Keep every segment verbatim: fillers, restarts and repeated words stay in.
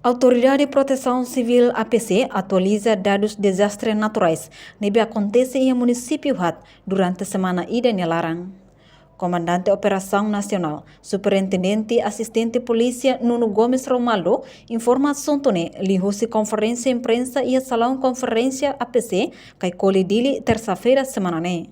Autoridade Protesaun Sivíl, A P C, atualiza dadus dezastre naturais ne'ebé akontese iha munisípiu haat durante semana ida nia laran. Komandante Operasaun Nasionál, Superintendente Asistente Polísia Nuno Gomes Romualdo, informa asuntu ne'e liuhusi konferénsia imprensa iha salaun konferénsia A P C, Caicoli, Dili, tersa-feira semana ne'e.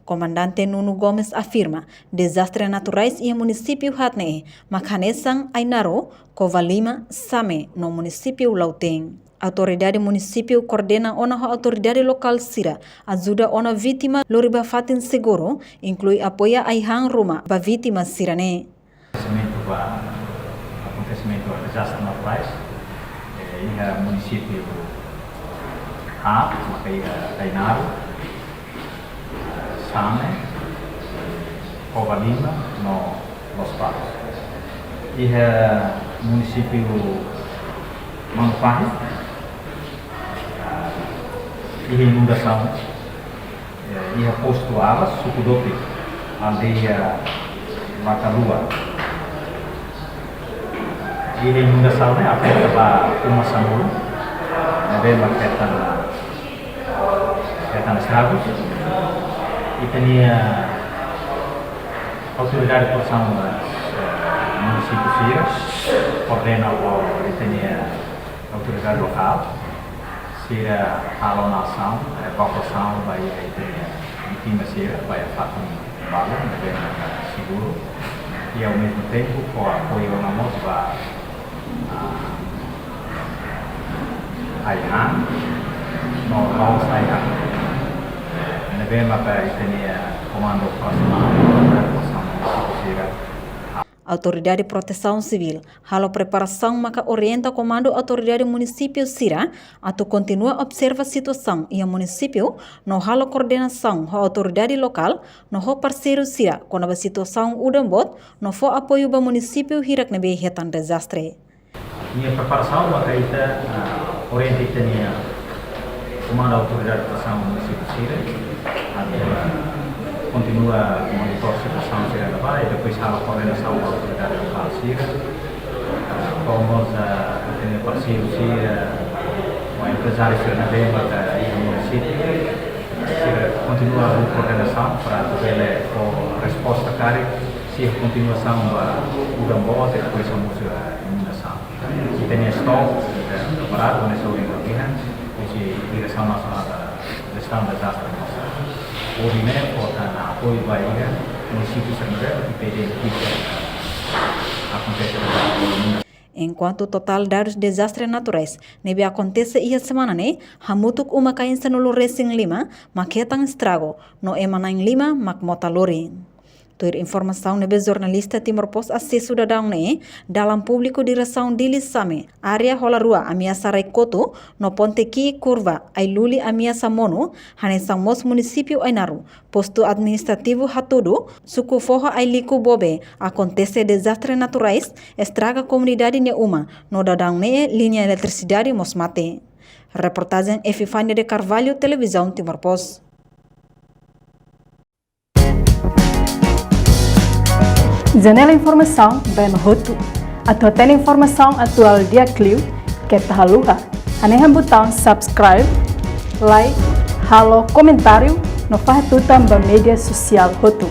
Komandante Nuno Gomes afirma, dezastre naturais iha munisípiu haat ne'e mak hanesan Ainaro, Covalima, Same, no munisípiu Lautém. Autoridade munisípiu koordena ona ho autoridade lokál sira, ajuda ona vítima lori ba fatin seguru, inklui apoia ai-han ruma ba vítima sira-ne'e. Akontesimentu ba, akontesimentu dezastre naturais, eh, iha munisípiu haat, maka iha Ainaro, Same, Covalima no Lospalos. Iha munisípiu Manufahi, iha inundasaun, eh, iha postu Alas, suku Dotik, aldeia Vakalua. Iha inundasaun ne'e afeta ba uma sanulu, ne'ebé mak hetan, hetan estragus. Ita-nia autoridade protesaun, eh, munisípiu sira koordena ho ita-nia autoridade lokál, sira halo ona asaun, eh, evakuasaun ba iha ita-nia vítima sira ba iha fatin balun, ne'ebé mak seguru. I ao mesmo tempo, fó apoiu ona mós ba, ah, ai-han, no la'ós ai-han. Ne'ebé maka ita-nia komandu operasionál, komandu operasaun munisípiu sira. Autoridade Protesaun Sivíl halo preparasaun maka orienta komandu autoridade munisípiu sira atu kontinua observa situasaun iha munisípiu no halo koordenasaun ho autoridade lokál no ho parseiru sira kona-ba situasaun udan boot no fó apoiu ba munisípiu hirak ne'ebé hetan dezastre. Nia preparasaun maka ita, ah, orienta ita-nia komandu autoridade protesaun munisípiu sira, atu, ah, kontinua monitor situasaun sira ne'ebá, i depois halo koordenasaun ho autoridade lokál sira. Ah, fó mós, ah, ita-nia parseiru sira, ah, emprezáriu sira ne'ebé maka iha munisípiu, sira kontinua ho koordenasaun para atu bele fó resposta karik, sei kontinuasaun ba udan boot, i depois hamosu, ah, inundasaun. Ita-nia stok, ita preparadu, ne'e só ita liga, husi Diresaun Nasionál Jestaun Dezastre mós hodi ne'e fó tan apoiu ba iha munisípiu sira ne'ebé ita identifika akontese dezastre. Enkuantu totál dadus dezastre naturais ne'ebé akontese iha semana ne'e, hamutuk uma-kain sanulu-resin-lima mak hetan estragu, no ema na'in-lima mak mota lori. Tuir informasaun ne'ebé jornalista Timor Post asesu daudaun ne'e, dalan públiku Diresaun Dili Same, área hola rua ameasa rai kotu, no ponte ki'ik kurva Ailuli ameasa monu, hanesan mós munisípiu Ainaro, postu administrativu Hatudu, suku foho Ailiku Bobe, akontese dezastre naturais, estraga komunidade nia uma, no daudaun ne'e liña eletrisidade mós mate. Reportajen Epifania de Carvalho, Televizaun Timor Post. Janela informasaun ba ema hotu. Atu hatene informasaun atuál di'ak liu, keta haluha hanehan butaun subscribe, like, halo komentáriu, no fahe tutan ba média sosiál hotu.